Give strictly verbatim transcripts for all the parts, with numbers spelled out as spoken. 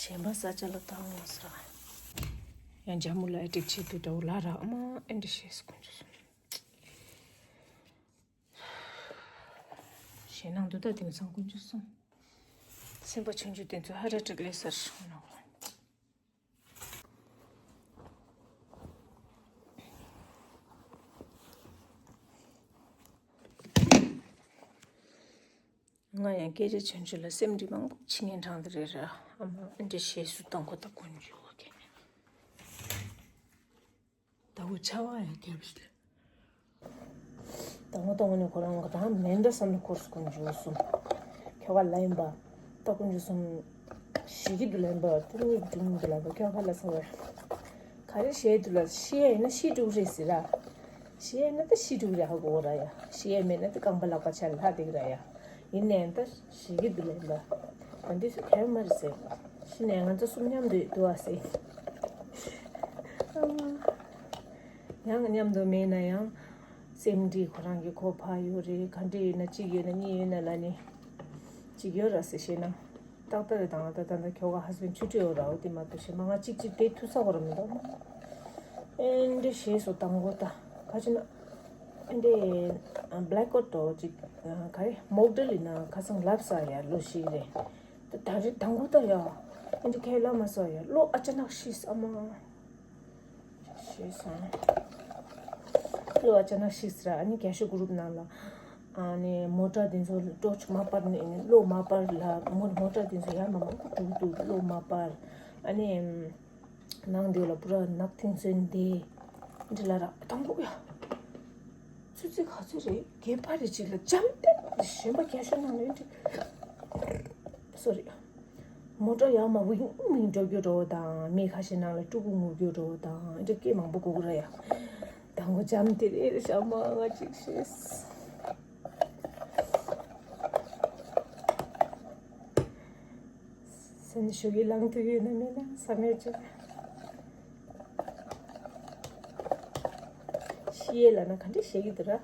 གཞན་པ་ས་ཆ་ལ་བཏང་ཡོང་ས་ར། ཡང་ཇ་མུ་ལ་ཨེ་ཏིག་བྱེད་དུས་འདྲ་བོ་ལ་ར་ཨ་མ་ཨེ་འདྲ་བྱས་སོང་དཀོན་མཆོག་གསུམ། ཞེད་སྣང་འདུག་ད་དེང་སང་དཀོན་མཆོག་གསུམ། སེམས་པ་ཆུང་ཆུང་དེ་ཚོ་ཧ་ར་ཀྲིག་ལས་སར་ཤོང་ནོ། ང་ཡང་སྐད་ཆ་ཆུང་ཆུང་ལ་སེམས་འདྲི་མང་པོ་བྱེད་ངན་དྲང་དེ་རེད་ར། ཨ་མ་ཨེ་འདྲ་བྱས་སུ་བཏང་གོ་ད་དཀོན་མཆོག་ག་ནས། ད་འུ་ཆ་བ་ཡང་རྒྱབ་ཤི། ད་ངོ་ད་ངོ་ནས་ཁོ་རང་ང་རང་མེད་འདྲ་བསམ་ནས་འཁོར་སོང་དཀོན་མཆོག་གསུམ། ཁྱོ་ག་ལ་ཡིན་པ། ད་དཀོན་མཆོག་གསུམ། ཞི་གི་འདུག་ལ་ཡིན་པ་དེ་ནི་སྒྲུང་འདུག་ལ་ཡིན་པ་ཁྱོ་ག་ལ་ས་བ། ག་རེ་བཤད་འདུག་ལ་ཤི་ཡ་ཡིན་ན་ཤི་འགྲོ་གི་རེད་ཟེར་ར། ཤི་ཡ་ཡིན་ན་ད་ཤི་འགྲོ་གི་རེད་ཧ་གོ་ར་ཡ། ཤི་ཡ་མེད་ན་ད་རྐང་པ་ལག་པ་ཆ་ལ་ལྷག་བསྡད་གི་ར་ཡ། ཡིན་ནའི་ད་ཞི་གི་འདུག་ལ་ཡིན་པ། ད་འདི་སུ་གལ་མ་རེད་ཟེར། ཤི་ནའི་ང་ཚོ་གསུམ་མཉམ་དུ་འདུག་ཨ་ཟེར། ཡང་མཉམ་དུ་མེད་ན་ཡང་། སེམས་འདྲི་ཁོ་རང་གི་ཁོ་ཕ་ཡོད་རེད། ག་འདྲ་ཡོད་ན་གཅིག་ཡོད་ན་གཉིས་ཡོད་ན་ལ་ནི། གཅིག་ཡོད་ར་ཟེར་ཤེས་ན། ཏག་ཏག་རེད་དང་ད་ད་ད་ཁྱོ་ག་ཧས་བེན་ཆུ་ཁྲི་ཡོད་ར་འོ་དེ་མ་གཏོགས་ཤེས་མ་ང་གཅིག་གཅིག་དེ་ཐུ་ས་གོ་ར་མི་འདུག་ཨེ་འདྲ་ཞེས་སུ་དང་གོ་ད་ག་ཅི་ན། ཨེ་འདྲ་བྷ་ལེག་ཀོ་ཊི་འདྲ་བོ་ཅིག་ག་རེ་མོག་ཌེལ་ཡིན་ན་ཁ་སང་ལབ་ས་ཡ་ལོ་ཞིག་རེད། ད་ད་རེས་དང་གོ་ད་ཡ། ཨེ་འདྲ་ཁས་ལབ་མ་ས་ཡ་ལོ་ཨ་ཅག་ནག་ཤི་ས་མ། ཞེས་སོང་། ལོ་ཨ་ཅག་ནག་ཤི་ས་ར་ཨ་ནི་རྒྱ་ཤོད་གུ་རུབ་ནང་ལ། ཨ་ནི་མོ་ཊ་དེ་ཚོ་ཊོར་ཆི་མ་སྤར་ནས་ཨ་ནི་གློག་མ་སྤར་ལ་མོ་མོ་ཊ་དེ་ཚོ་ཡར་མར་མང་པོ་འགྲོ་གི་འདུག་གློག་མ་སྤར། ཨ་ནི་ནང་དེ་ལ་པུ་ར་ནག་ཐིང་སོན་དེ་འདྲི་ལ་ར་དང་པོ་ཡ། ཆུ་ཚོད་ག་ཚོད་རེད་བརྒྱད་པ་རེད་ཅིག་ལ་འཇམ་ཐིང་གཞན་པ་རྒྱ་ཤོད་ནང་ལ་ཨེ་འདྲ། སོ་རི། མོ་ཊ་ཡར་མར་ཝིང་ཝིང་འགྲོ་རྒྱུ་འགྲོ་བ་དང་མི་ཁ་ཤས་ནང་ལ་ཕྲུ་གུ་ངུ་རྒྱུ་འགྲོ་བ་དང་འདྲ་སྐད་མང་པོ་གོ་གི་ར་ཡ། དང་པོ་འཇམ་དེ་རེད་ཤག་མ་ང་ཅིག་ཤེས། སེམས་ཞུ་གི་ལང་དུ་ཡོད་ན་མེད་ན་ས་མེད་ཅིག་ཤི་ཡས་ལ་ན་ག་འདྲ་བཤད་ཀྱི་འདུག་ར།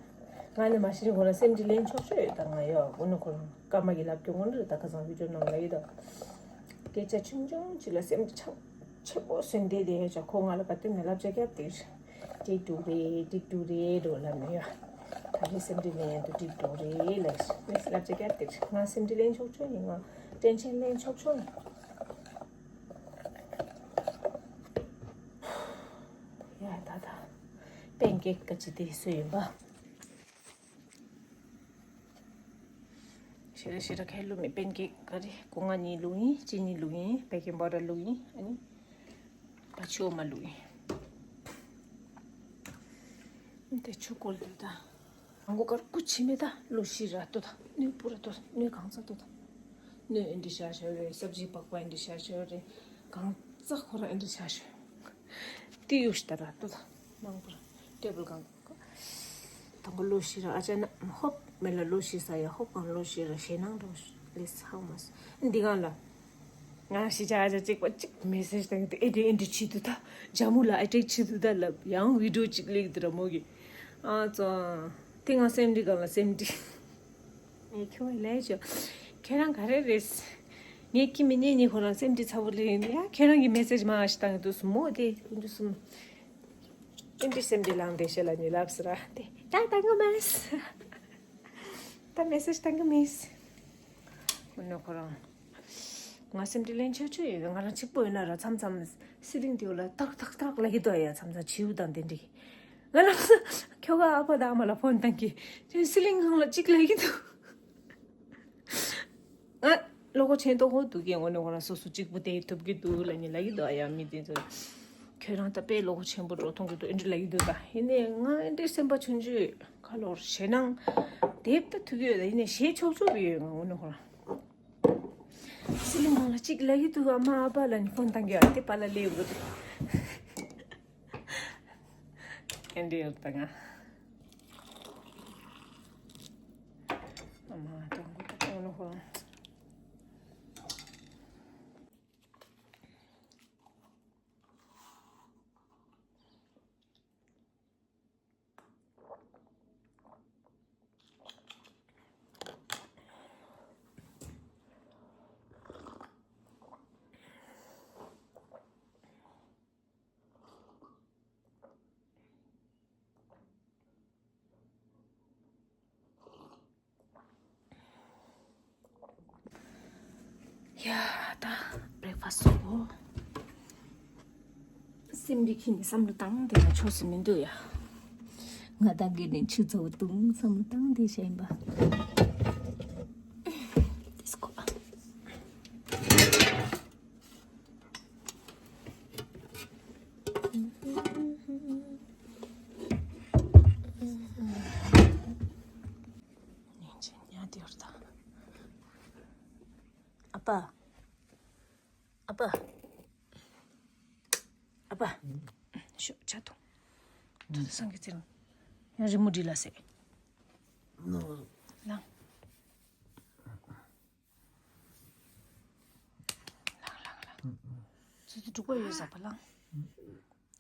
ང་ནི་མ་ཤི་ཁོ་ན་སེམས་ཀྱི་ལན་ཆོག་ཤོས་ཡོད་ད་ང་ཡོད་དགོས་ན་ཁོ་རང་སྐར་མ་གི་ལབ་རྒྱུ་དངོས་འདྲ་ད་ཁ་སང་བི་ཌིའོ་ནང་ལ་ཡོད་ད། སྐད་ཆ་ཆུང་ཆུང་ཅིག་ལ་སེམས་ཆག་ཆེན་པོ་སེམས་བདེ་བདེ་ཡོད་ཅག་ཁོ་ང་ལ་ག་དུས་ནས་ལབ་ཅག་སྐྱབས་དེ་འགྲིག་འགྲོ་རེད་འགྲིག་འགྲོ་རེད་འགྲོ་ལབ་ནས་ཡོད། ད་རེས་སེམས་འདྲི་ལན་དུ་འགྲིག་འགྲོ་རེད་ལབ་ལབ་ཅག་སྐྱབས་དེ་ང་སེམས་འདྲི་ལན་ཆོག་ཆོག་ཡིན་ང་ཏེན་ཤན་ལན་ཆོག་ཆོག་ཡིན། ཡ་ད་ད། པན་ཀེག་ག་ཅི་དེ་སུ་ཡིན་པ། ཞེ་ར་ཞེ་ར་ཁའི་བླུགས་མེད་པན་ཀེག་ག་རེ་སྒོ་ང་གཉིས་བླུགས་ཡིན་ཅི་གཉིས་བླུགས་ཡིན་བེ་ཀིང་པའུ་ཌར་བླུགས་ཡིན་ཨ་ནི་བ་ཕྱུགས་འོ་མ་བླུགས་ཡིན། དེ་ཆུ་བསྐོལ་དུས་ད། ཨང་གོ་དཀར་པོ་ཆི་མེད་ད་ལོ་ཤི་ར་ལྟོ་ད་སྣོད་སྤུ་ར་ལྟོ་ད་སྣོད་གང་ཚ་ལྟོ་ད། སྣོད་ཨེ་འདྲི་ཤ་ཤ་རེད་སབ་ཇི་པགས་པ་ཨེ་འདྲི་ཤ་ཤ་རེད་གང་ཚ་ཁོ་ར་ཨེ་འདྲི་ཤ་ཤ། དེ་ཡོད་ཤི་ད་ར་ལྟོ་ད་མང་པོ་ར་ཊེ་བལ་གང་དང་པོ་ལོ་ཤི་ར་ཨ་ཅག་ན་ཧོབ་མེ་ལ་ལོ་ཤི་ས་ཡ་ཧོབ་གང་ལོ་ཤི་ར་ཞེད་སྣང་འགྲོ་ལེ་ས་ཧ་མ་ས་འདི་གང་ལ། ང་ཤི་ཆ་ཨ་ཅག་གཅིག་པ་གཅིག་མེ་སེ་ཇི་བཏང་གི་འདུག་ཨེ་འདྲི་ཨེ་འདྲི་བྱེད་དུ་ད་ཇ་མུ་ལ་ཨེ་ཊེག་བྱེད་དུ་ད་ལབ་ཡང་བི་ཌིའོ་གཅིག་སླེབས་འདུག་ར་མོ་གི་ཨ་ཙང་དེ་ང་སེམས་འདྲི་གང་ལ་སེམས་འདྲི་ངས་ཁྱོད་ལས་ཆོ་ཁྱེད་རང་ག་རེ་རེད། ངས་ཁྱི་མི་ཉེ་ཉེ་ཁོ་རང་སེམས་འདྲི་ཚ་བོ་ལེན་ཡ་ཁྱེད་རང་གི་མེ་སེ་ཇི་མ་ཨ་ཤི་བཏང་གི་འདུག་སུ་མོ་དེ་ཀུན་ཏུ་སུམ་ཨེ་འདྲི་སེམས་འདྲི་ལངས་བསྡད་ཤེས་ལ་ཉི་ལབ་སི་ར་དེ་ད་བཏང་གི་མེད། ད་མེ་སེ་ཇི་བཏང་གི་མེད། ཁོ་ན་ཁོ་རང་། ང་སེམས་འདྲི་ལན་ཆོག་ཆོག་ཡོད་ང་རང་གཅིག་པོ་ཡོད་ན་ར་མཚམས་མཚམས་སི་ལིང་དེའུ་ལ་ཏག་ཏག་ཏག་ལབ་ཀྱི་འདུག་ཡ་མཚམས་མཚམས་བྱིའུ་དང་དེ་འདྲི། ང་ལ་ཁྱོ་ག་ཨ་ཕ་དང་ཨ་མ་ལ་ཕོན་བཏང་གི་ཅེ་སི་ལིང་སྒང་ལ་གཅིག་ལབ་ཀྱི་འདུག་ང་བློ་ཁོག་ཆེན་ཏོག་ཧོ་འདུག་གི་ངོ་ནས་ཁོ་རང་སོ་སོ་གཅིག་པུ་དེ་ཐུབ་ཀྱི་འདུག་ལབ་ནི་ལབ་ཀྱི་འདུག་ཡ་མི་དེ་ཚོ། ཁྱོད་རང་ད་དཔེ་བློ་ཁོག་ཆེན་པོ་འགྲོ་མཐོང་གི་འདུག་ཨེ་འདྲ་ལབ་ཀྱི་འདུག་ད་ཡིན་ནའི་ང་ཨེ་འདྲའི་སེམས་པ་ཆུང་ཆུང་ཁ་ལོར་ཞེད་སྣང་དེབ་ད་ཐུག་གི་ཡོད་ད་ཡིན་ནའི་ཞེད་ཆོག་ཆོག་གི་ཡོད་ང་ངོ་ནས་ཁོ་རང་། སི་ལིང་སྒང་ལ་གཅིག་ལབ་ཀྱི་འདུག་ཨ་མ་ཨ་ཕ་ལ་ནི་ཕོན་བཏང་གི་ཨ་དེ་པ་ལ་སླེབས་དགོས། ཨེ་འདྲ་ཡོད་ད་ང་། ཨ་མ་དང་པོ་ད་ཁོང་ལ་ཧོ། ཡ་ད་བྷི་རེག་ཕ་སི་ཊི་བཟོ་གོ། སེམས་རིག་གི་ནི་བསམ་བློ་བཏང་དེ་ལ་ཆོག་སུ་མི་འདུག་ཡ། ང་ད་གི་ནི་ཆུ་ཚོད་བཏུང་བསམ་བློ་བཏང་དེ་བྱས་ཡིན་པ། དེ་སྐོར། ཨ་ཕ། ཨ་ཕ། ཨ་ཕ། ཤོག་ཆ་ཐུང་། ད་ལྟ་སངས་རྒྱས་ཚེ་རིང་། ཡང་རི་མོ་འབྲི་ལ་ཟེར། ལངས། ལངས་ལངས་ལངས། ཚོད་ཚོད་འབྲུག་པ་ཡོད་ཟ་པ་ལངས།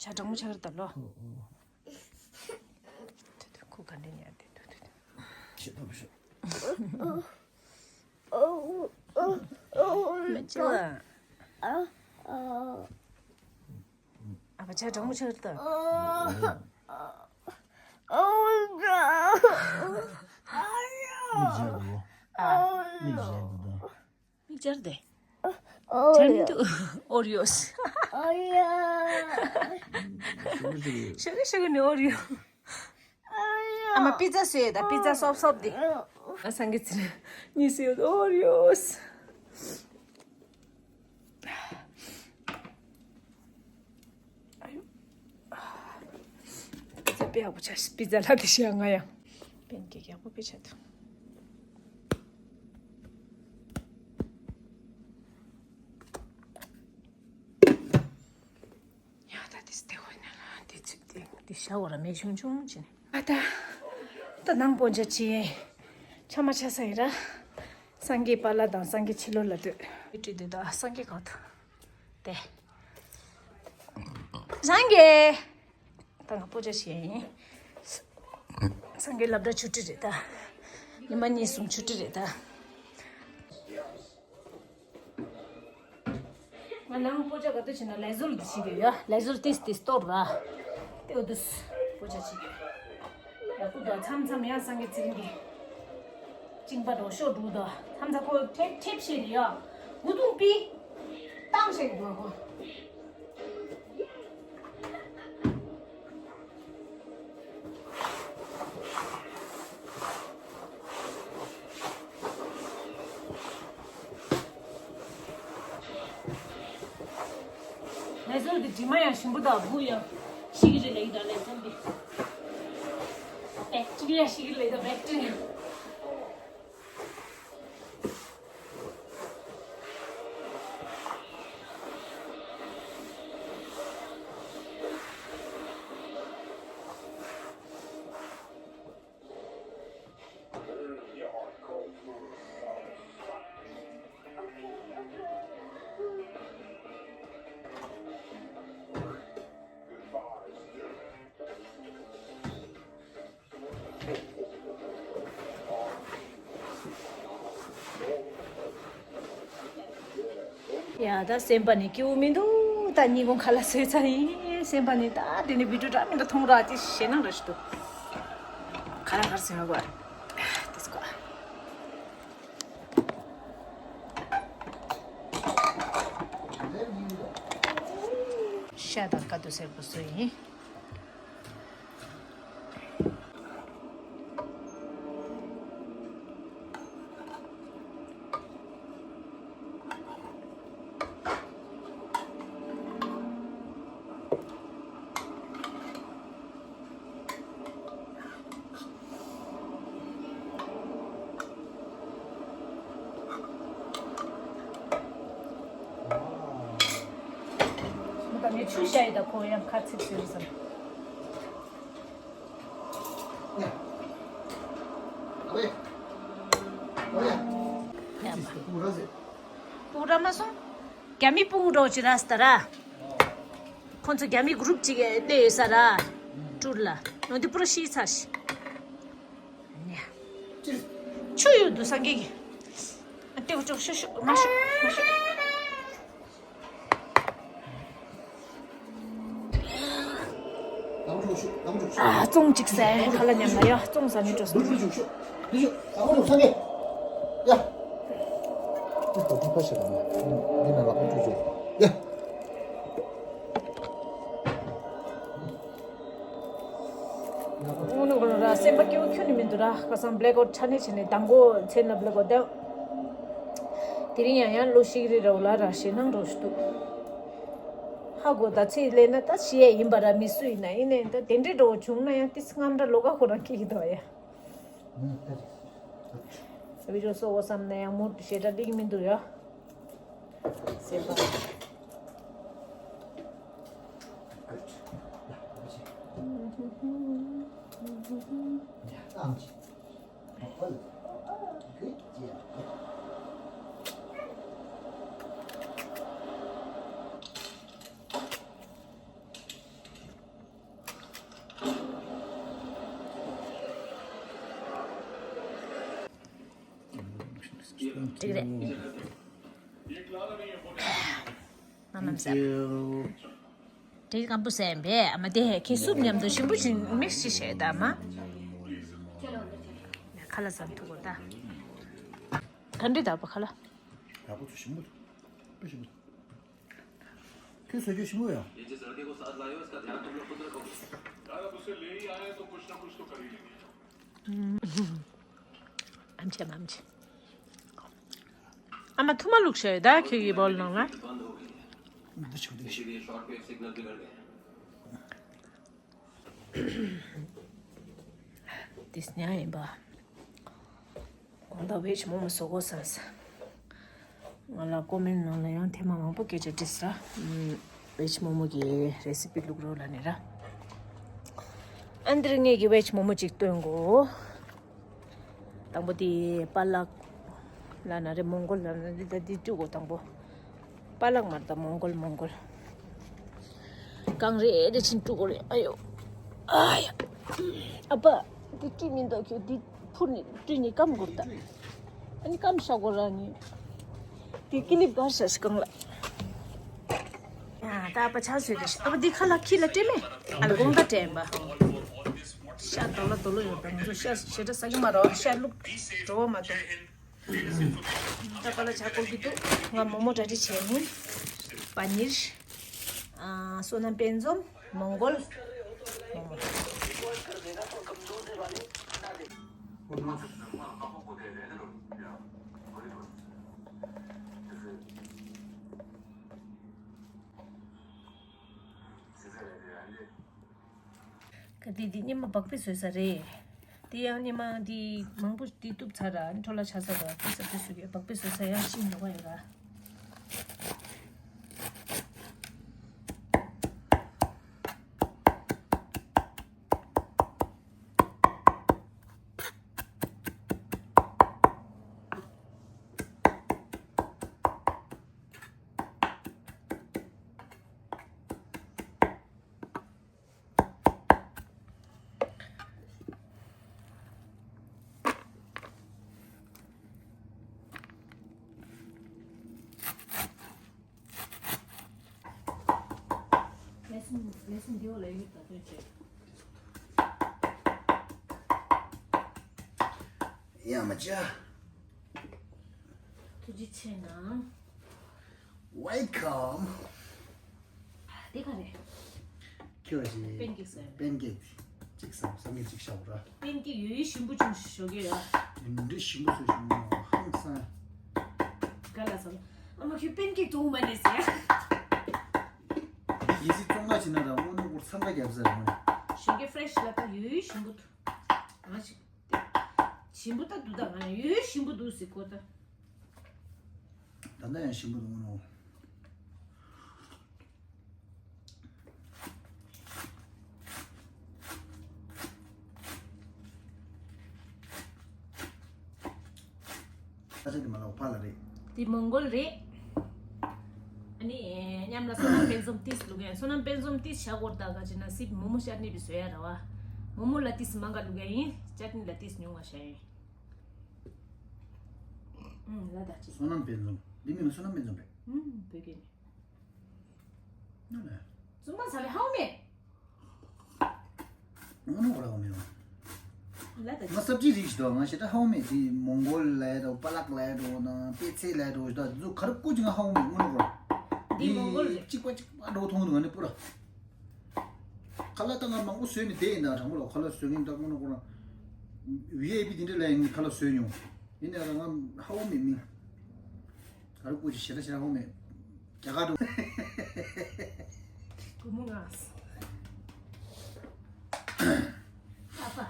ཇ་གྲང་མོ་ཆགས་རེད་ད་ལོ། ཨོ་ཨོ། དེ་དེ་ཁུ་ག་འདྲ་ཉལ་དེ་དེ་དེ། ཤི་ཐུབ་ཤི། མི་ཅི་ལ། ཨ་ཕ་ཇ་གྲང་མོ་ཆགས་རེད་ད། ཨོ་ཨོ། མིག་སྦྱར་དགོས། ཨ། མིག་སྦྱར་དགོས་ད། མིག་སྦྱར་དེ། ཨོ་སྦྱར་མི་འདུག་ཨོ་རི་ཡོ་སི། ཨོ་ཡ། ཤོག་གི་ཤོག་གི་ནི་ཨོ་རི་ཡོ། ཨ་མ་པི་ཛ་བཟོས་ད། པི་ཛ་སོབ་སོབ་དེ། ཨ་སངས་རྒྱས་ཚེ་རིང་གཉིས་སུ་ཡོད་ཨོ་རི་ཡོ་སི། ཨ་ཡོ། པི་ཛ་དཔེ་ཡག་པོ་ཆགས་ཤག་པི་ཛ་ལ་དེ་ཤེས་ང་ཡང་། པན་ཀེག་ཡག་པོ་དཔེ་ཆགས་འདུག་ཡ་ད་དེ་སྟེ་ཧོ་ནས་ལ་དེ་ཚིག་དེ་དེ་ཤ་བོ་ར་མེ་ཆུང་ཆུང་ཅི་ནས། ཨ་ད། ད་ནང་སྤོ་འཇའ་ཆེ། ཆ་མ་ཆ་ས་ཡི་ར། སངས་རྒྱས་པཱ་ལགས་དང་སངས་རྒྱས་ཕྱི་ལོ་ལ་སྡོད། བི་ཏི་དེ་ད་སངས་རྒྱས་གང་ཐུག་དེ། སངས་རྒྱས། ད་ང་སྤོ་འཇའ་ཆེ་ཡིན། སངས་རྒྱས་སློབ་གྲྭ་ཆུ་ཊི་རེད་ད། ཉི་མ་གཉིས་གསུམ་ཆུ་ཊི་རེད་ད། ང་ནང་སྤོ་ཇ་ག་དུས་བྱས་ན་ལས་ཟུར་འདི་བྱེད་ཀྱི་ཡོད། ལས་ཟུར་ཏིས་ཏིས་གཏོར་ར། ཏེའུ་དུས་སྤོ་ཇ་བྱེད་ཀྱི་ཡོད། ཡ་ཀུ་དོ་མཚམས་མཚམས་ཡང་སངས་རྒྱས་ཚེ་རིང་གི་བཅིངས་པ་འགྲོ་ཤོག་འགྲོ་དོ་མཚམས་མཚམས་ཁོ་ཁྲེབ་ཁྲེབ་བྱེད་ཀྱི་ཡོད། གུ་དུང་པི། བཏང་བྱེད་ཀྱི་འགྲོ་ཁོ། ལས་ཟུར་དེ་དྲི་མ་ཡང་ཞིམ་པོ་དང་བུ་ཡང་ཤི་གི་རེད་ལེགས་དང་ལས་ཟུར་དེ། བེག་ཊི་རི་ཡ་ཤི་གི་རེད་ལེགས་དང་བེག་ཊི་རི་ཡ། ཡ་ད་སེམས་པ་ནི་སྐྱིད་པོ་མི་འདུག་ད་ཉིན་གུང་ཁ་ལག་བཟས་ཚར་ཡིན། སེམས་པ་ནི་ད་དེ་ནི་བི་ཌིའོ་འདྲ་མི་འདྲ་མཐོང་ར་ཅི་ཞེད་སྣང་ར་ཞིག་འདུག་ཁ་ལག་གར་སོང་ཡོད་གོ། དེ་སྐོར། ཤ་དང་དཀར་དུ་སེར་པོ་བཟོས་ཡིན། ད་ངས་ཆུ་བཞག་ཡིན་ད་ཁོ་ཡང་ཁ་ཚིག་ཟེར་བསམ། སྤུ་གུ་ར་མ་སོང་། རྒྱ་མི་སྤུ་གུ་འགྲོ་ཅི་ར་སྟ་ར། ཁོང་ཚོ་རྒྱ་མི་གུ་རུབ་ཅིག་གནས་ཡོད་ས་ར། ཊུར་ལ། ཡོང་དུས་པུ་ར་ཤི་ཚར་ཤི། ཆུ་ཡོད་འདུག་སངས་རྒྱས་ཀྱི། ཨ་ཏེའུ་ཅོག་ཤོ་ཤོ་མ་ཤོ་མ་ཤོ། ཨ་བཙོང་གཅིག་ཟས་ཁ་ལ་ཉམས་ལ་ཡ་བཙོང་ཟ་ནི་འགྲོ་སོང་། ཡ། ཏི་ཏོ་ཏི་ཕ་ཤ་ར་མ། འདི་ན་ལག་པ་བཀྲུས་བྱོས། ཡ། ཨོ་ནོ་གོ་ར་སེམས་པ་སྐྱོ་ཁྱོན་ནས་མི་འདུག་ར། ཁ་སང་black out ཆ་ནས་བྱས་ནས་དང་པོ་མཚན་ལ་black out དང་། དེ་རིང་ཡང་ཡང་ལོ་ཤིག་རི་ར་བ་ལ་ར་ཞེད་སྣང་འགྲོ་ཞིག་འདུག་ཧ་གོ་ད་ཚེ་ལས་ན་ད་ཤི་ཡས་ཡིན་པ་ར། མི་སུ་ཡིན་ན་ཡིན་ནའི་ད་དེ་འདྲའི་འགྲོ་བ་བྱུང་ན་ཡང་ཏིས་རྔམ་ར་ལོ་ག་ཁོ་རང་སྐྱེ་གི་འདུག་ཡ། བི་ཌིའོ་བཟོ་དགོས་བསམ་ན་ཡང་མུ་ཞེ་དྲག་སླེབས་ཀྱི་མི་འདུག་ཡ། སེམས་པ། འགྲིག་རེད། མ་མ་ཟ། འགྲིག་སྐམ་པོ་ཟ་ཡིན་པས། ཨ་མ་དེ་ཧེ་ཁྱེད་སུབ་མཉམ་དུ་ཞིམ་པོ་ཞིག་མིག་ཞིག་བྱས་ད་མ། ཁ་ལག་ཟ་ཐུབ་གོ་ད། ག་འདྲི་ད་པ་ཁ་ལག་ཡག་པོ་ཚོ་ཞིམ་པོ་འདུག་དཔེ་ཞིམ་པོ་འདུག་ཁྱོད་བཟོ་རྒྱུ་ཞིམ་པོ་ཡོད། ཨམ་ཆི་ཨམ་ཆི། ཨ་མ་ཐུག་མ་བླུགས་ཤག་ད་ཁྱོད་ཀྱི་བོལ་ནང་ལ། འདི་ཆུ་འདི་ཆུ། འདི་སྙན་ཡིན་པ། གོང་དག་བེཇ་མོ་མོ་བཟོ་དགོས་བསམ་ས། ང་ལ་ཀོ་མེན་ནང་ལ་ཡང་ཐེངས་མ་མང་པོ་སྐད་ཆ་དྲིས་ས། ཨམ། བེཇ་མོ་མོ་གི་རེ་སི་པི་བླུག་རོགས་ལབ་ནས་ར། ཨ་འདིར་ངེད་ཀྱི་བེཇ་མོ་མོ་ཅིག་སྟོན་དགོས། དང་པོ་དེ་པ་ལག་ལབ་ན་རེད། མོང་གོལ་ལབ་ན་རེད། ད་འདི་བཀྲུ་དགོས་དང་པོ། པ་ལག་མ་རེད་ད། མོང་གོལ་མོང་གོལ། གང་རེད་རེད་ཕྱིན་དཀྲུག་གོ་རེད། ཨ་ཡོ། ཨ་ཡ། ཨ་ཕ། འདི་བཀྲུས་མི་འདུག་ཁྱོད། འདི་ཕུར་ནས་བཀྲུས་ནས་སྐམ་དགོས་ད། ཨ་ནི་སྐམ་ཤ་གོ་ར་ནི། འདི་ཀི་ལིབ་གར་ཤ་ཤི་གང་ལ། ཨ་ད་ཨ་ཕ་ཆ་བཟོས་ཏེ་ཤི། ཨ་ཕ་འདི་ཁ་ལག་ཁྱི་ལ་སྤྲད་མེད། ཨ་ལ་དགོང་དག་སྤྲད་པ། ཤ་དོ་ལ་དོ་ལོ་ཡོད་པ། ང་ཚོ་ཤ་ཞེ་དྲག་ཟ་གི་མ་རེད། ཤ་བླུགས་འགྲོ་བ་མ་གཏོགས། ད་པ་ལ་ཇ་བསྐོལ་གྱི་འདུག་ང་མོག་མོག་འདྲ་འདྲ་བྱས་ནས། པ་ནིར། ཨ། སོ་ནམ་དཔལ་འཛོམས། མོང་གོལ། མོག་མོག་ག་དེ་འདི་སྙེ་མ་སྦག་སྦེ་བཟོས་ས་རེད། དེ་ཡང་སྙེ་མ་འདི་མང་པོ་འདི་གཏུབ་ཚར་ར། འཕྲོ་བརླག་ཆགས་ས་ར། དེ་ས་དེ་བཟོས་ཀྱི་སྦག་སྦེ་བཟོས་ས་ཡང་ཤིང་ལོག་ག་ཡོད་ར། ལེ་ཚན་ལེ་ཚན་འདི་འོག་ལ་ཡོད་ད་དོན་བྱེད། ཡ་མ་ཅག་ཐུགས་རྗེ་ཆེ་གནང་། Welcome། འདི་ག་རེད། ཁྱོད་ཀྱིས་པན་ཀེག་ཟེར། པན་ཀེག་གཅིག་བསམ་བསམ་ངན་གཅིག་བཞག་ར། པན་ཀེག་ཡོད་ཡོད་ཞིམ་པོ་བྱུང་ཞོག་གི་ཡ། འདི་འདྲ་ཞིམ་པོ་བཟོས་བྱུང་ན་ཧང་སང་། ག་ལ་སོང་། ཨ་མ་ཁྱོད་པན་ཀེག་བཙོང་མ་ནས་ཟེར། ཡི་སི་བཙོང་མ་བྱེད་ན་ར་དངོས་གནས་སྐོར་འཚང་ཁ་རྒྱབ་ཟེར་མ། ཞོག་གི་ཕ་རེ་ཤི་ལ་ད་ཡོད་ཡོད་ཞིམ་པོ་འདུག་ང་ཞིག་ཞིམ་པོ་ད་འདུག་ད་ང་ཡོད་ཞིམ་པོ་འདུག་ཟེར་གོ་ད། ད་ལྟ་ཡང་ཞིམ་པོ་འདུག་ནོ། ས་ཆ་དེ་མ་ལོག་ཕ་ལ་རེད། དེ་མོང་གོལ་རེད། ཨ་ནི་མཉམ་ལ་སོ་ནམ་དཔལ་འཛོམས་ཏིས་བླུག་ཡ། སོ་ནམ་དཔལ་འཛོམས་ཏིས་བྱ་སྐོར་ད་ག་ཅི་ན་སྲིད་མོ་མོ་ཤར་ནི་བི་བཟོ་ཡ་ར་བ། མོ་མོ་ལ་ཏིས་མང་ག་བླུག་ཡ་ཡིན། ཅ་ཊི་ནི་ལ་ཏིས་ཉུང་བ་བྱ་ཡིན། ཨུམ། ལ་ད་ཅི། བསོད་ནམས་དཔལ་འཛོམས། འདི་མིང་ལ་བསོད་ནམས་དཔལ་འཛོམས་རེད། ཨུམ། བོད་སྐད་ནས། ན་ལ། བཙུན་མ་ཚ་བའི་ཧའོ་མེ། ཨོ་ནོ་ར་ཨོ་མེ་ཨོ། ལ་ད་ང་སབ་ཇི་རིགས་ཤིག་འདུག་ང་ཞེ་དྲག་ཧ་གོ་མེད། དེ་མོང་གོལ་ལབ་ཡ་འདྲ་བོ་པ་ལག་ལབ་ཡ་འདྲ་བོ་དང་པད་ཚལ་ལབ་ཡ་འདྲ་བོ་ཞིག་འདུག་དེ་ཚོ་ག་རེ་བཀོལ་གྱི་ང་ཧ་གོ་མེད་དངོས་གནས་ཁོ་རང་། འདི་མོང་གོལ་རེད། གཅིག་པ་གཅིག་པ་འདྲ་བོ་མཐོང་གི་འདུག་ང་ནི་པུ་ར། ཁ་ལག་ད་ང་མང་པོ་བཟོས་ནས་བསྡད་ཡིན་ད། དྲང་པོ་ལ་ཁ་ལག་བཟོ་མཁན་ད་དངོས་གནས་ཁོ་རང་། ཝི་ཨའི་པི་དེ་འདྲ་ལ་ཡང་ངས་ཁ་ལག་བཟོས་མྱོང་། ཡིན་ནའི་ད་ང་ཧ་གོ་མེད་མིང་། ག་རེ་བཀོལ་གྱི་ཞེ་དྲག་ཞེ་དྲག་ཧ་གོ་མེད། རྒྱ་གར་འགྲོ། བུ་མོ་ང་། ཨ་ཕ།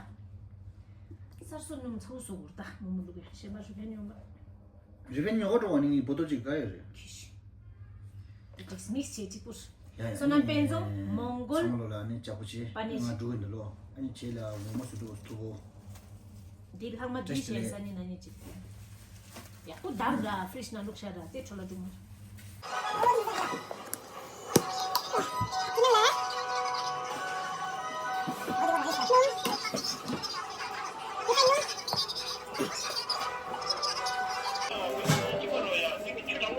གསར་བཟོ་སྣུམ་ཚ་བོ་བཟོ་དགོས་ད་མོ་མོ་ལུག་གི་གཞན་པ་རུ་ཕན་ཡོང་པ། རི་བན་ཉོ་ག་འགྲོ་བ་ནི་ངའི་བོ་ཏོ་གཅིག་ག་ཡོད་རེད། ཁྱི་ཤི། དེ་མིག་སི་བྱེད་གཅིག་པུར། ཡ་ཡ། བསོད་ནམས་དཔལ་འཛོམས་མོང་གོལ། ཚང་མ་ལོ་ལ་ནི་ལྕགས་པོ་ཆེ། པ་ནི་ང་འགྲོ་གི་འདུག་ལོ། ཨ་ནི་ཁྱེད་ལ་ངོ་མ་སུ་འགྲོ་ཐུག་གོ། འདི་ལྷག་མ་བསྲེས་བྱས་ས་ནི་ན་ནི་གཅིག་ཡག་པོ་བསྡམས་ར་ཕི་རིཇ་ནང་བླུགས་བཞག་ར་དེ་འཕྲོ་ལ་སྒྲུག་མ།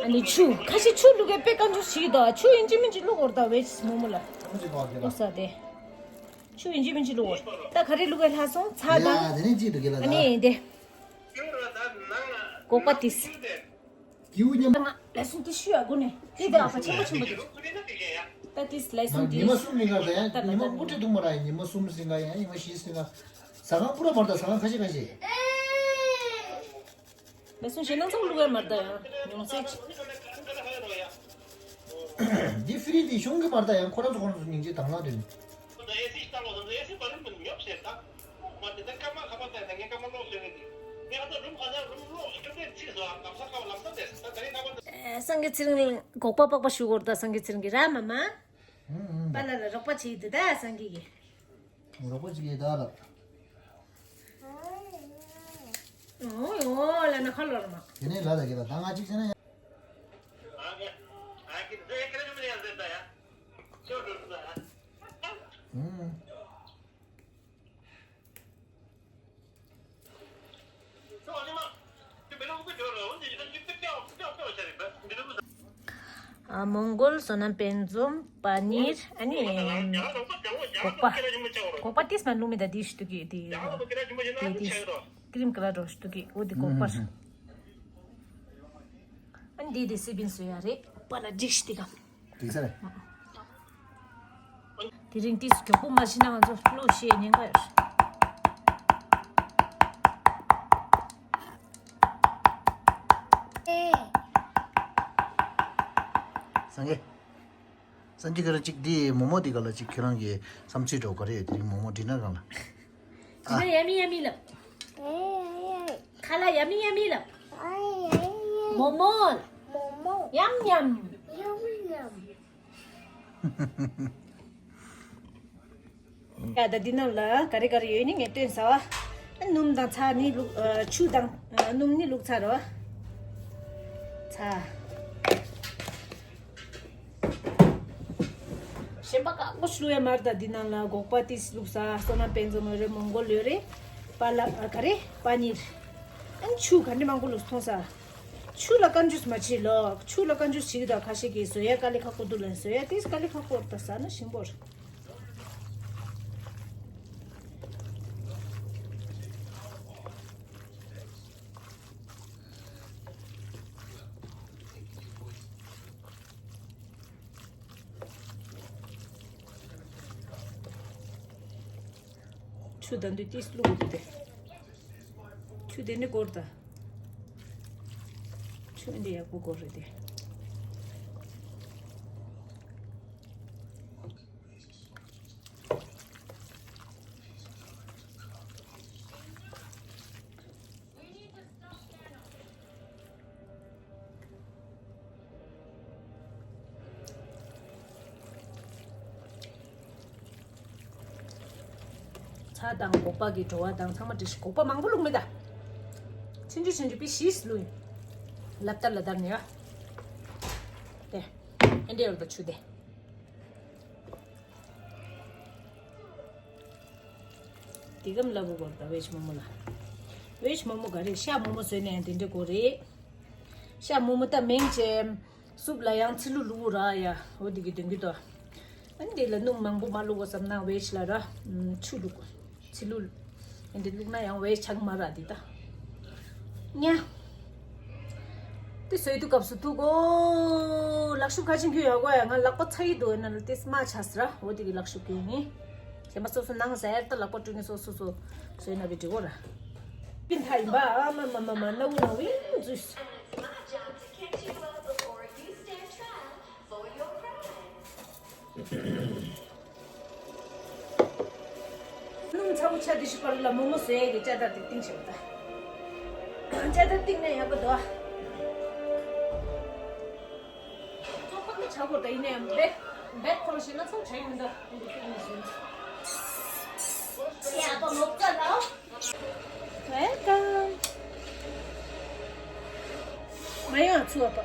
ཨ་ནི་ཆུ། ཁ་ཤས་ཆུ་བླུག་གི་དཔེ་དཀའ་འཇུག་ཞིག་དང་། ཆུ་ཡིན་གཅིག་མིན་གཅིག་བླུག་དགོས་རེད་ད་ཝེ་ཇི་མོག་མོག་ལ། ཨོ་ས་དེ། ཆུ་ཡིན་གཅིག་མིན་གཅིག་བླུག་དགོས་རེད། ད་ག་རེ་བླུག་གི་ལྷག་སོང་། ཚྭ་དང་། ཡ་དེ་ནས་གཅིག་འདུག་གི་ལ་ཨ་ད། ནི་དེ། སྒོག་པ་ཏིས། ཀིའུ་ཉམས། ང་ལས་སུན་ཏི་ཤུ་ཡ་དགོས་ནས་དེ་དེ་ཨ་ཕ་ཆེན་པོ་ཆེན་པོ་དེ། ད་ཏིས་ལས་སུན་ཏི། ཉི་མ་གསུམ་རིང་ག་ད་ཡང་ད་ཉི་མ་ད་དབུ་ཁྲིད་ཐུག་མ་ར་ཡང་ཉི་མ་གསུམ་རིང་ག་ཡང་ཉི་མ་བཞི་རིང་ག་ཟ་ཁང་པུ་ར་མར་ད་ཟ་ཁང་ཁ་ཤས་ཁ་ཤས། ལས་སུན་ཞེ་ནང་ཚང་བླུག་ཡ་མར་ད་ཡང་ཉུང་ཚེ་ཆེ། འདི་ཧྥི་རི་འདི་གཞུང་གི་མར་ད་ཡང་ཁོ་རང་ཚོ་ཁོ་རང་ཚོ་སྙིང་རྗེ་དང་བླངས་དོན། སངས་རྒྱས་ཚེ་རིང་ལ་སྒོག་པ་པགས་པ་ཞུ་དགོས་རེད་ད། སངས་རྒྱས་ཚེ་རིང་གིས་ར་མ་མ། ཨུ་ཨུ། པཱ་ལགས་ལ་རོགས་པ་བྱེད་དེ་ད་སངས་རྒྱས་ཀྱིས། རོགས་པ་བྱེད་ཀྱི་ད་ལ། ཨོ་ཡོ་ལ་ན་ཁ་ལོར་མ། དེ་ནས་ལ་ད་གི་ལ་ད་ང་གཅིག་བྱས་ན་ཡ། ཨུ། ཨ་མོང་གོལ། བསོད་ནམས་དཔལ་འཛོམས། པ་ནིར། ཨ་ནི་སྒོག་པ། སྒོག་པ་ཏིས་མ་བླུགས་མི་ད་འདི་ཞུ་གི་དེ་དེ་དེ་ཀྲིམ་ཀ་ར་འགྲོ་ཞུ་གི་འོ་དེ་སྒོག་པ། ཨ་ནི་དེ་དེ་སི་པིན་སོ་ཡ་རེད་པ་ལ་འགྲིག་ཤི་དེ་ག། འགྲིག་ས་རེད། དེ་རིང་ཏིས་མགྱོགས་པོ་མ་ཤི་ན་ང་ཚོ་གློ་ཤེས་ཉེན་ཁ་ཡོད། སངས་རྒྱས། སངས་རྒྱས་ཁྱོད་རང་གཅིག་འདི་མོག་མོག་འདི་ག་ལ་གཅིག་ཁྱོད་རང་གི་བསམ་ཚུལ་འདྲ་བོ་ག་རེ་ཡོད། དེ་རིང་མོག་མོག་ཌི་ནར་གང་ལ། ཌི་ནར་ཡ་མི་ཡ་མི་ལབ། ཁ་ལག་ཡ་མི་ཡ་མི་ལབ། མོག་མོག་མོག་མོག་ཡམ་ཡམ། ཡམ་ཡམ། ཡ་ད་འདི་ནང་ལ་ག་རེ་ག་རེ་ཡོད་ནི་ངས་སྟོན་ས་བ། སྣུམ་དང་ཚྭ་ནི་བླུགས། ཨ་ཆུ་དང་ཨ་སྣུམ་ནི་བླུགས་ཚར་རོ། ཚྭ། གཞན་པ་ཁག་པོ་ཞིག་བླུགས་ཡ་མ་རེད་ད། འདི་ནང་ལ་སྒོག་པ་ཏིས་བླུགས་ས། བསོད་ནམས་དཔལ་འཛོམས་ཡོད་རེད། མོང་གོལ་ཡོད་རེད། པ་ལག་ཨ་ག་རེ་པ་ནིར། ཨ་ནི་ཆུ་ག་འདྲ་མང་པོ་བླུགས་མཐོང་ས། ཆུ་ལ་བཀའ་འགྱུར་མ་བྱེད་ལོ། ཆུ་ལ་བཀའ་འགྱུར་བྱེད་ཀྱི་ད་ཁ་ཤས་ཀྱིས་བཟོ་ཡ་དཀའ་ལས་ཁག་པོ་འདུག་ལབ། བཟོ་ཡ་ཏིས་དཀའ་ལས་ཁག་པོ་རེད་ད་ཟ་ན་ཞིམ་པོ་རེད། ཆུ་ད་འདི་ཏིས་བླུགས་འདུག་སྟེ། ཆུ་དེ་ནི་འགོར་ད། ཆུ་འདི་ཡག་པོ་འགོར་རེད་དེ། ཚྭ་དང་སྒོག་པ་གི་བྲོ་བ་དང་ཚང་མ་འདྲེས་ཤིག་སྒོག་པ་མང་པོ་བླུགས་མེད་ད། ཆུང་ཆུང་ཆུང་ཆུང་པི་ཤིས་བླུགས་ཡིན། ལབ་ལྟར་ལ་ལྟར་ནས་ཡ། དེ། ཨེ་འདྲེ་ཡོད་པ་ཆུ་དེ། དེ་གམ་ལ་བུ་གོར་ད་ཝེཇ་མོ་མོ་ལ། ཝེཇ་མོ་མོ་ག་རེ་ཤ་མོ་མོ་བཟོས་ནས་དེ་འདྲ་གོ་རེད། ཤ་མོ་མོ་ད་མེང་ཅེ། སུབ་ལ་ཡང་ཚི་ལུ་བླུག་ར་ཡ། འོ་དེ་གི་དོན་གི་དོ། ཨ་ནི་དེ་ལ་སྣུམ་མང་པོ་མ་བླུག་གོ་བསམ་ན་ཝེཇ་ལ་ར། ཆུ་བླུག་ཚི་ལུ། ཨེ་འདི་བླུགས་ན་ཡང་ཝེ་ཆག་མ་ར་འདི་ད། ཉ། དེ་སོས་དུས་སྐབས་སུ་ཐུག་གོ། ལག་ཤུབས་ཁ་ཅིག་འཁྱུད་ཡོད་གོ་ཡ། ང་ལག་པ་ཚ་ཡི་འདུག་ཡིན་ན་ལ་དེ་སྨ་ཆ་སི་ར། འོ་དེ་གི་ལག་ཤུབས་འཁྱུད་ཡིན། གཞན་པ་སོ་སོ་ནང་ཟེར་ད་ལག་པ་བཀྲུས་ནས་སོ་སོ་སོ་སོས་ན་བི་འགྲིག་གོ་ར། པིན་ཐ་ཡིན་པ་ཨ་མ་མ་མ་མ་ན་བུ་ན་བུ་ཡིན་འཛུལ། སྣུམ་ཚ་པོ་ཆ་དེ་ཞིག་པར་ལ་མོག་མོག་བཟོས་ཡས་ཀྱི་ཅ་དར་དེ་བཏིང་ཆེ་བ་ད། ཅ་དར་བཏིང་ན་ཡག་པོ་འདུག་ཨ། བཙོག་པ་མི་ཆག་གོ་ད་ཡིན་ནའི་བེད་བེད་ཁོ་རང་ཞིག་ན་ཚང་བྱས་ཡིན་འདུག་ཨ་འདི་བཏིང་ནས་བཟོས། ཡག་པོ་མོག་ཙ་ལ། Welcome. མ་ཡང་ཚུ་བ་པ།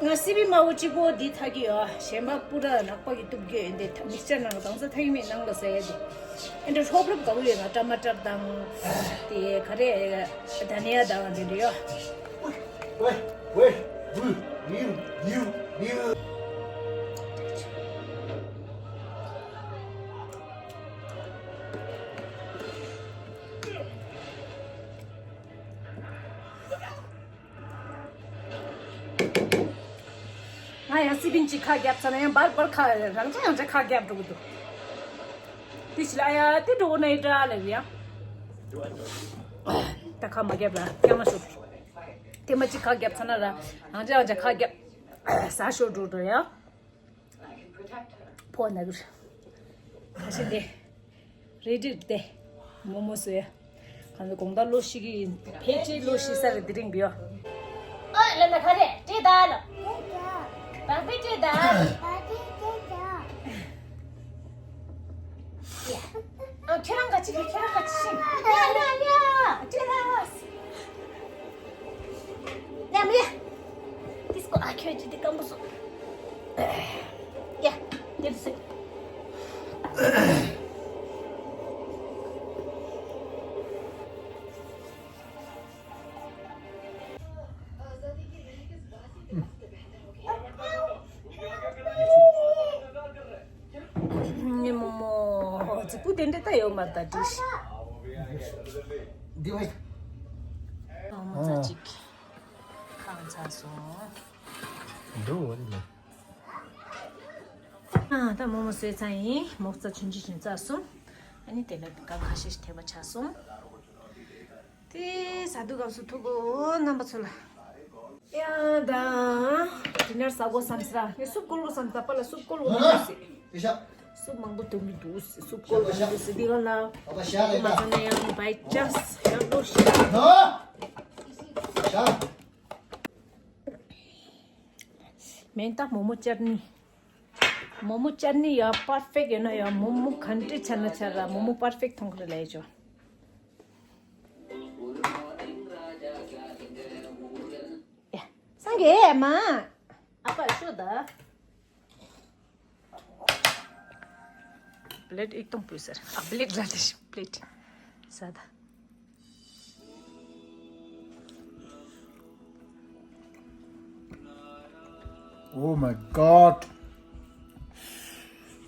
ང་སི་པི་དམར་པོ་གཅིག་པོ་འདི་ཐག་གི་ཡོད། གཞན་པ་པུ་ར་ནག་པ་གི་གཏུབ་རྒྱུ་ཡིན་ཏེ་མིག་སྐྱ་ནང་དང་ས་ཐག་ཡིན་མིན་ནང་ལ་ཟ་ཡ་དེ། ཨེ་འདྲ་ཧྲོབ་རོབ་དགའ་བོ་ཡོད་ན་ཊ་མ་ཊར་དང་། དེ་ག་རེ་དྷ་ནི་ཡ་དང་དེ་འདྲ་ཡོད། ཝེ་ཝེ་ཝེ་ཝུ་ཝིའུ་ཝིའུ་ཝིའུ། ང་ཡང་སི་པིན་གཅིག་ཁ་བརྒྱབ་ཚར་ན་ཡང་བར་བར་ཁ་རང་ཅག་རང་ཅག་ཁ་བརྒྱབ་འགྲོ་གི་འདུག་དེ་ཕྱི་ལ་ཨ་ཡ་དེ་འགྲོ་གི་ན་ཡི་འདྲ་ལབ་ཡ། ད་ཁ་མ་བརྒྱབ་ར་རྐྱང་མ་ཤོར། དེ་མ་གཅིག་ཁ་བརྒྱབ་ཚར་ན་ར་རང་ཅག་རང་ཅག་ཁ་བརྒྱབ་ཟ་ཤོར་འགྲོ་འགྲོ་ཡ། ཕོ་ན་གི་ཁ་ཤས་དེ། རེད་འགྲིག་སྟེ། མོག་མོག་བཟོས། གང་ལ་དགོང་དག་གློ་ཞིག་གི་ཕལ་ཆེར་གློ་ཞིག་ས་རེད་དེ་རིང་གི་ཡོ། ཨོ་ལ་ན་ཁ་རེ་ཏྲེ་ད་ལ། བག་པེ་ཏྲེ་ད་ལ། ཨ་ཁྱེད་རང་ག་ཅི་གི་ཁྱེད་རང་ག་ཅི་ཤིང་། ཡ་ཡ་ཡ་ཏྲེ་ད་ལ། ཡ་མི་ཡ། ཏིས་ཀོ་ཨ་ཁྱོད་ཀྱི་འདི་སྐམ་པོ་བཟོ། ཡ། འདིར་བཟོས། ངའི་རྨོ་མོ་རྫིག་པོ་དེ་འདྲ་ད་ཡོད་མ་རེད་ད་འདྲིས། འདི་བས། རྨོ་མོ་རྩ་གཅིག་ཁང་ཚ་སོང་། འགྲོ་བ་རེད་ལ། ཨ་ད་རྨོ་མོ་བཟོས་ཚར་ཡིན། མོག་ཙ་ཆུང་ཆུང་ཆུང་ཙག་སོང་། ཨ་ནི་དེ་ལ་ག་ཁ་ཤས་ཤིག་ཐེབས་པ་ཆགས་སོང་། དེ་ཟ་དུས་སྐབས་སུ་ཐུག་གོ་རྣམ་པ་ཚོ་ལ། ཡ་ད། ཌི་ནར་ཟ་གོ་བསམ་ས། ངས་སུབ་བསྐོལ་གོ་བསམ་ས། པ་ལ་སུབ་བསྐོལ་གོ་མི་འདུག་ཟེར། སུབ་མང་པོ་འདུག་མི་འདུག་ཟེར། སུབ་བསྐོལ་གོ་མི་འདུག་ཟེར། འདི་ག་ལ། མ་ཟ་ན་ཡང་བའི་ཅཱན་སི་ཡང་གློ་ཞིག་མེན་ད་མོག་མོག་ཅར་ནི། མོག་མོག་ཅར་ནི་ཡ་པར་ཕེག་ཡོད་ན་ཡ་མོག་མོག་ག་འདྲ་ཆགས་ན་ཆགས་ར་མོག་མོག་པར་ཕེག་མཐོང་གི་རེད་ལབ་ཡ་ཅོ། ཡ། སངས་རྒྱས་མ། ཨ་ཕ་ཤོད་ད། པླེད་ཨིག་ཏོང་པུས་ཟེར། ཨ་པླེད་ར་དེ་ཤི་པླེད། ས་ད། Oh my god.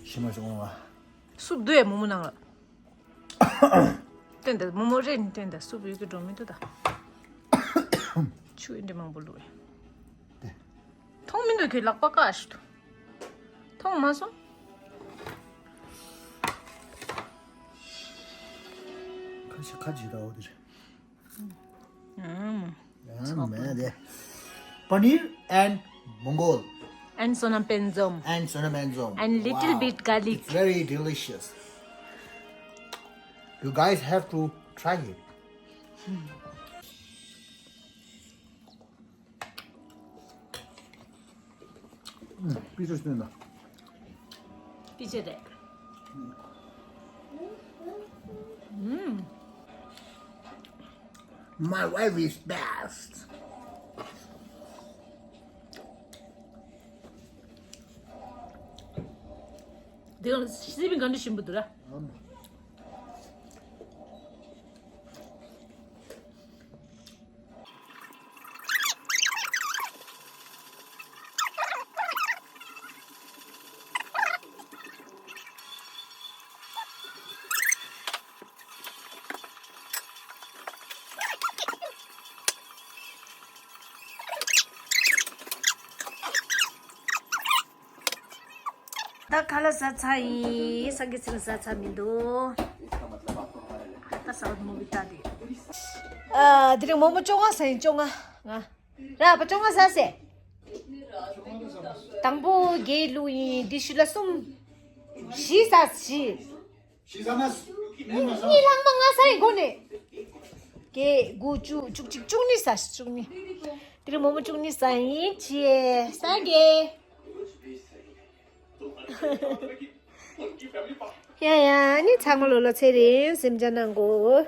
ཤི་མ་ཤི་འོང་བ། སུབ་འདུག་ཡ་མོག་མོག་ནང་ལ། སྟོན་ད་མོག་མོག་རེད་ནི་སྟོན་ད་སུབ་ཡོད་ཀྱི་འགྲོ་མི་འདུག་ད། ཆུ་ཡིན་འདྲ་མང་པོ་བླུགས་ཡ། དེ། མཐོང་མི་འདུག་ཁྱོད་ལག་པ་བཀག་ཞིག་ཏུ། མཐོང་མ་སོང་། ཁ་ཤས་ཁ་ཇི་ལྟ་བོ་དེ་རེད། ཨམ། ཨམ་མེ་དེ། Paneer and mongol. And sonam penzom. And sonam penzom. And little bit garlic. Wow. It's very delicious. You guys have to try it. ཨུམ། པི་ཙ་སྟོན་ད། པི་ཙ་རེད། ཨུམ། My wife is best. དེ་ག་སི་པིན་ག་འདྲ་ཞིམ་པོ་འདུག་ར། ད་ཁ་ལག་ཟ་ཚར་ཡིན། སང་གི་ཚེ་ལ་ཟ་ཚར་མི་འདུག་ད་ཟ་བ་མོ་བི་ཏ་དེ། ཨ། དེ་རིང་མོག་མོག་བཅོ་ལྔ་ཟ་ཡིན། བཅོ་ལྔ། ང་ར་བ་བཅོ་ལྔ་ཟ་ཟེ། དང་པོ་བརྒྱད་བླུགས་ཡིན། དེ་ཤུ་ལ་གསུམ། བཞི་ཟ། བཞི། གཉིས་ལྷག་མ་ལྔ་ཟ་ཡིན་གོ་ནས། བརྒྱད། དགུ། བཅུ། བཅུ་གཅིག། བཅུ་གཉིས་ཟ། བཅུ་གཉིས། དེ་རིང་མོག་མོག་བཅུ་གཉིས་ཟ་ཡིན། ཅི་ཟ་གི། ཡ་ཡ། ཨ་ནི་ཚང་མ་ལོ་ལོ་ཚེ་རིང་སེམས་ཅན་ནང་གོ།